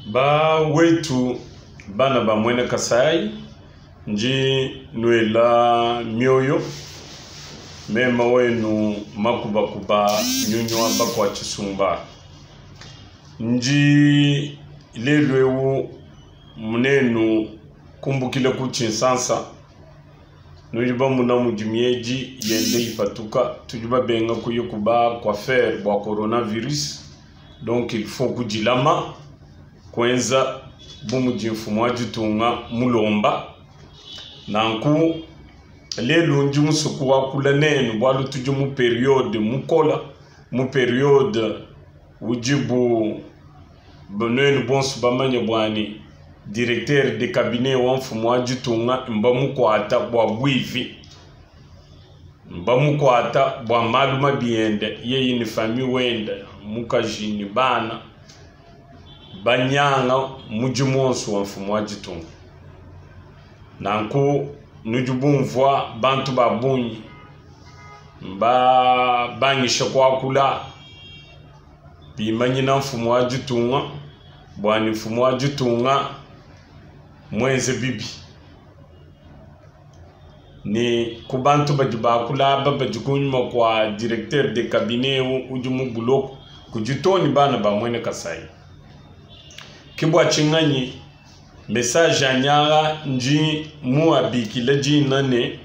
Ba wetu bana ba muena Kasai ndi nuela mioyo mema wenu makubakuba nyunyu wa bakua tshisumba ndi lelu eu munenu kumbukila ku Tshinsansa nudi bamuna mudi miedi yenda ipatuka tudi babenga kuya ku ba coiffeur bua coronavirus Donc il faut kudilama, kuenza bu mudi mfumu wa ditunga mulomba. Nanku lelu ndi musue kuakula nenu bualu tudi mu periode mukola, mu periode udibu nuenu bonso bamanye bua ne directeur de cabinet wa mfumu wa ditunga mbamukuata bua buivi. Mbamukuata bua malu mabi ende yeye ne famille wende, mukaji ne bana, banyanga mudimu wonso wa mfumu wa ditunga. Nanku nudi bumvua bantu ba bungi mbabangisha kuakula bimanyina mfumu wa ditunga bua ne mfumu wa ditunga muenze bibi. Ne ku bantu badi bakula aba badi kunyima kua directeur de cabinet eu udi mu buloko kudi too ne bana ba muena Kasai. Ke bua tshinganyi message anyi aa ndi muabikila dina ne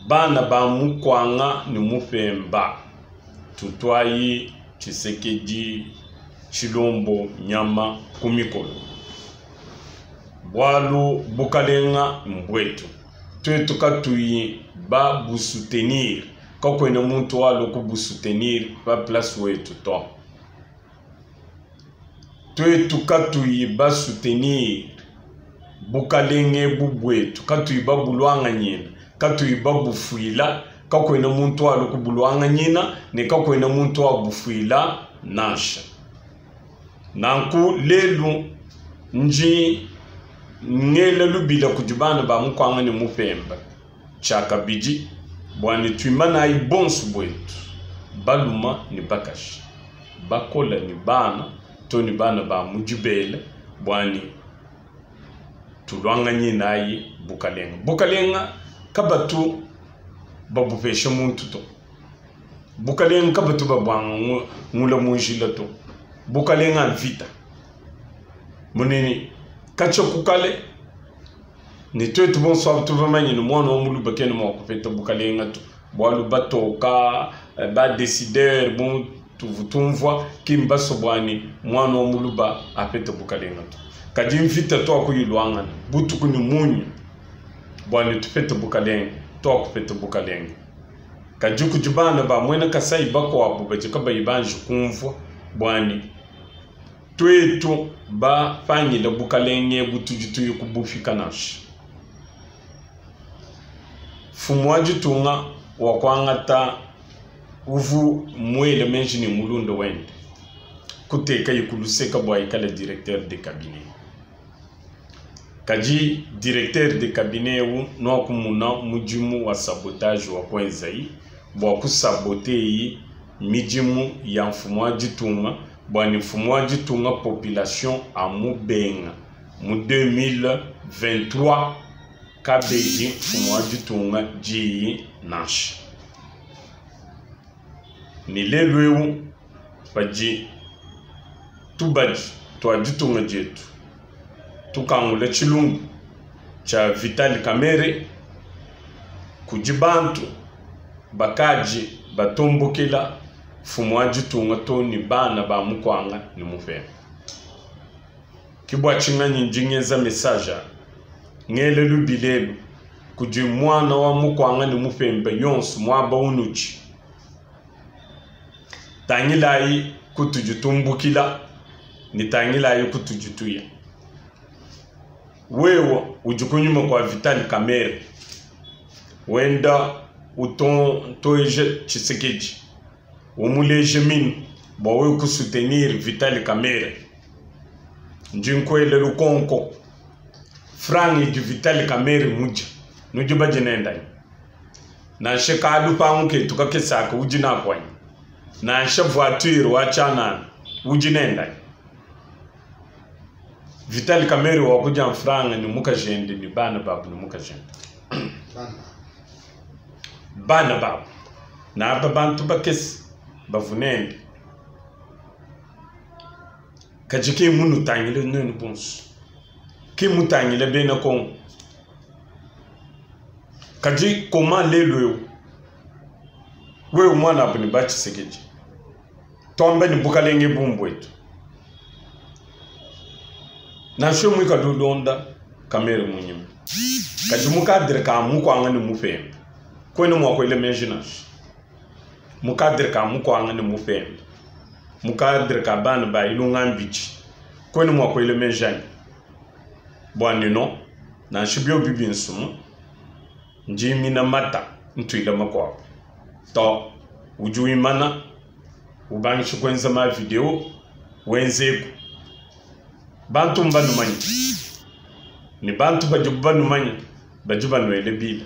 bana ba Mukuanga ne Mupemba tutuayi Tshisekedi Tshilombo nyama ku mikolo. Bualu bukalenga mbuetu. Tuetu katuyi ba bu soutenir, kakuena muntu walua kubu soutenir pa place wetu to. Tuetu katuyi ba soutenir bukalenga ebu buetu, katuyi babuluanganyina, katuyi babufuila, kakuena muntu walua kubuluanganyina ne kakuena muntu wabufuila nansha. Nanku lelu ndi ngela lubila kudi bana ba Mukuanga ne Mupemba tshiakabidi bua ne tuimanayi bonso buetu, baluma ne bakaji, bakola ne bana too ne bana ba mu dibele bua ne tuluanganyinayi bukalenga. Bukalenga kabatu babupesha muntu to. Bukalenga kabatu babuangula mu njila to. Bukalenga mvita munene katshia ku kale ne tuetu bonso aba tuvua bamanye ne muana wa muluba kena mua kupeta bukalenga to bualu batoka eh, ba decideur bu tuvua tumvua ki mbasue bua ne muana wa muluba apete bukalenga to kadi mvita tuakuyiluangana butuku ne munya bua ne tupete bukalenga tuakupeta bukalenga Kadi kudi bana ba muena Kasai bakuabu badi kabayi banji kumvua bua ne, tuetu bapangile bukalenge ebu tudi tuya kubupika nansha. Mfumu wa ditunga wa kuangata uvu muele meji ne mulunda wende, kutekaye ku luseka bua ikale directeur de cabinet. Kadi directeur de cabinet eu nuakumuna mudimu wa sabotage wa kuenzayi bua kusaboteyi midimu ya mfumu wa ditunga bua ne mfumu wa ditunga population amubenga mu 2023 kabedi mfumu wa ditunga diyi nansha. Ne lelu eu padi tubadi tua ditunga dietu tukangula tshilumbu tshia Vital Kamerhe kudi bantu bakadi batombokela mfumu wa ditunga too ne bana ba Mukuanga ne Mupemba. Ke bua tshinganyi ndi ngenza message a ngela lubila elu kudi muana wa Mukuanga ne Mupemba yonso muaba unudi. Tangilayi kutudi tumbukila ne tangilayi kutudi tuya. Wewe udi kunyima kua Vital Kamerhe wenda utontoeja Tshisekedi, umuleja minu bua wewe kusutenir Vital Kamerhe. Ndi nkuela lukonko, franga idi Vital Kamerhe mudia nudi badie nende anyi? Nansha ka lupangu ketu kakese aka udi naku anyi? Nansha voiture wa tshianana udi nende anyi? Vital Kamerhe wakudia mfranga ne mukajende ne bana babu ne mukajende. Bana babu. Naba bantu bakese bavunende. Kadi ki munutangile nuenu bonso. Ki mutangile bena Kongo. Kadi koma lelu eu wewe muanabu ne ba Tshisekedi tuambe ne bukalenge bumbuetu nansha muikale ulonda Kamerhe munyima kadi mu cadre ka mukuanga ne mupembe kuena mua kuela meji nansha mu cadre ka mukuanga ne mupembe mu cadre ka bana ba ilunga mbidi kuena mua kuela meji anyi bua ne no nansha biobi binsumu ndi mina mata ntuila makuabu to udi wimana ubangisha kuenza ma video wenzeku bantu mbanumanye ne bantu badibu banumanye badi banuele bila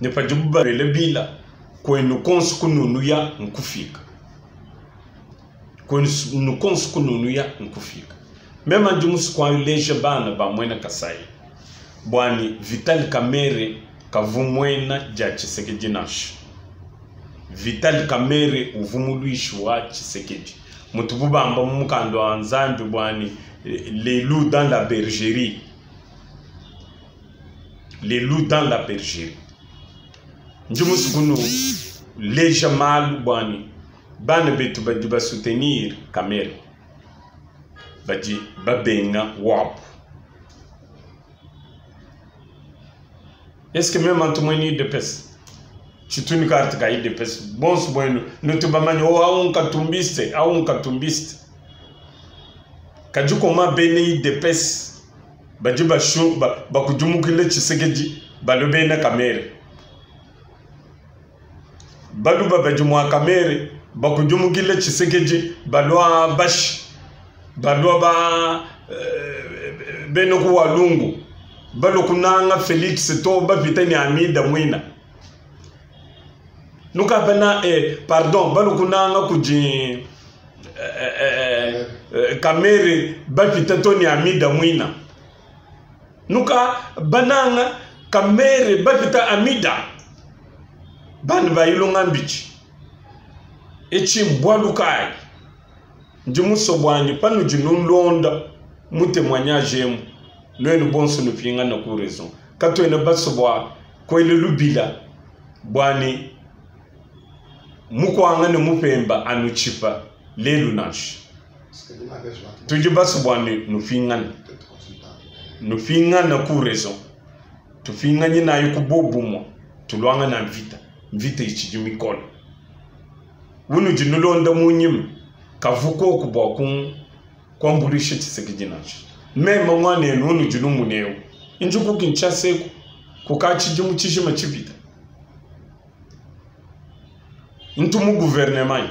ne padibu banuele bila kwenu konso kununuya nkufika kwenu konso kununuya nkufika mema ndi musu kualeja bana ba muena Kasai bwani Vital Kamerhe kavu muena dia Tshisekedi nansha Vital Kamerhe uvu muluishi wa Tshisekedi mutu bubamba mu mukanda wa Nzambi bwani les loups dans la bergerie les loups dans la bergerie ndi musu kunu leja malu bwani bana betu badi basoutenir Kamerhe badi babenga wabu est-ce que meme antu muena UDPS tshituni carte ka UDPS bonso buenu nutu bamanye oh awu nkatumbiste awu nkatumbiste kadi koma bena UDPS badi bashu bakudimukile Tshisekedi balu bena Kamerhe baluba badi mua Kamerhe bakudimukile Tshisekedi balua bashi balua ba bena ku Walungu balu kunanga Felix to bapita ni Amida mwina nukabana pardon balu kunanga kudi Kamerhe bapita to ni Amida mwina nuka bananga Kamerhe bapita Amida bana bayilunga mbichi echi mbwalukai ndi musobwanyi pano jinulonda mu témoignage emu nuenu bonso nupingana ku raison katuena basobwa kwele lubila bwani mukwanga ne mupemba anuchipa lelu nansha tudi basobwani nupingana nupingana ku raison tupinganye nayo ku bobumwa tulwanga na mvita mvita ichidi mikolo unu jinulonda munyima kavuko kubwa ku kwambulisha Tshisekedi nansha meme mwanenu unu jinumunewu inji ku Kinshasa eku kuka tshidimu tshijima tshipita ntu mu gouvernement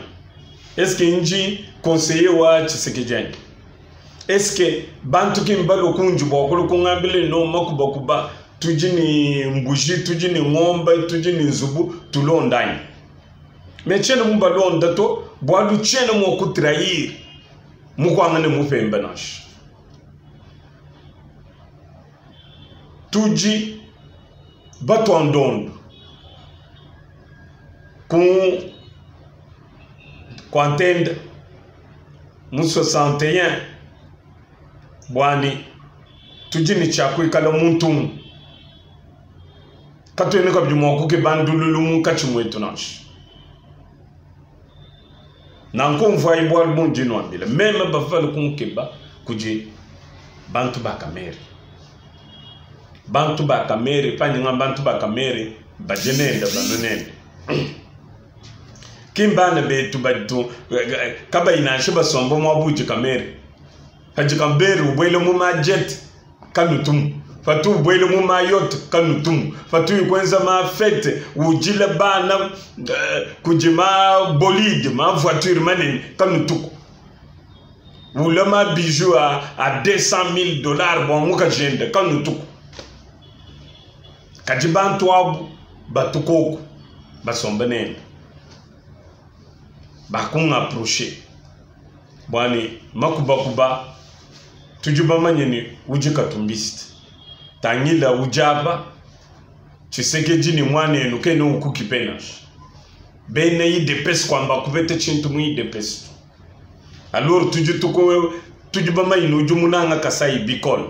est-ce que inji conseiller wa Tshisekedi anyi est-ce que bantu kimbalo kunji bwa kulu kungambile no makubakuba tudi ni mbuji tudi ni ngomba tudi ni nzubu tulondanyi me tshiena mubalonda to bwalu tshiena mua kutrahir mukwanga ne mupemba nansha tudi batwa ndondo ku kwantenda mu 61 bwani tudi ne tshiakuikala muntumu katuene kabidi mua kukebandululu munkatshi muetu nansha nanku mvuayi bualu bundi nuambila meme bavale kunkeba kudi bantu ba Kamerhe bantu ba Kamerhe paninga bantu ba Kamerhe badi nende banu nende kimbana betu batu kabayi nansha basomba muabudi Kamerhe padi Kamerhe ubwele mu ma jet kanutumu patu ubwele mu ma yacht kanutumu patu ikwenza ma fête ujile bana kudi ma bolide ma voiture manene kanutuku ula ma bijou a 200 000 $ bua mukajende kanutuku kadi bantu abu batukoku basomba nende bakunga approcher bwani makubakuba. Tudi bamanye ne udi katumbiste. Tangila udi apa, Tshisekedi ne muanenu kena ukukipe nansha. Bena UDPS kuamba kupeta tshintu mu UDPS to. Alors tudi tuko tudi bamanye ne udi munanga Kasai bikole.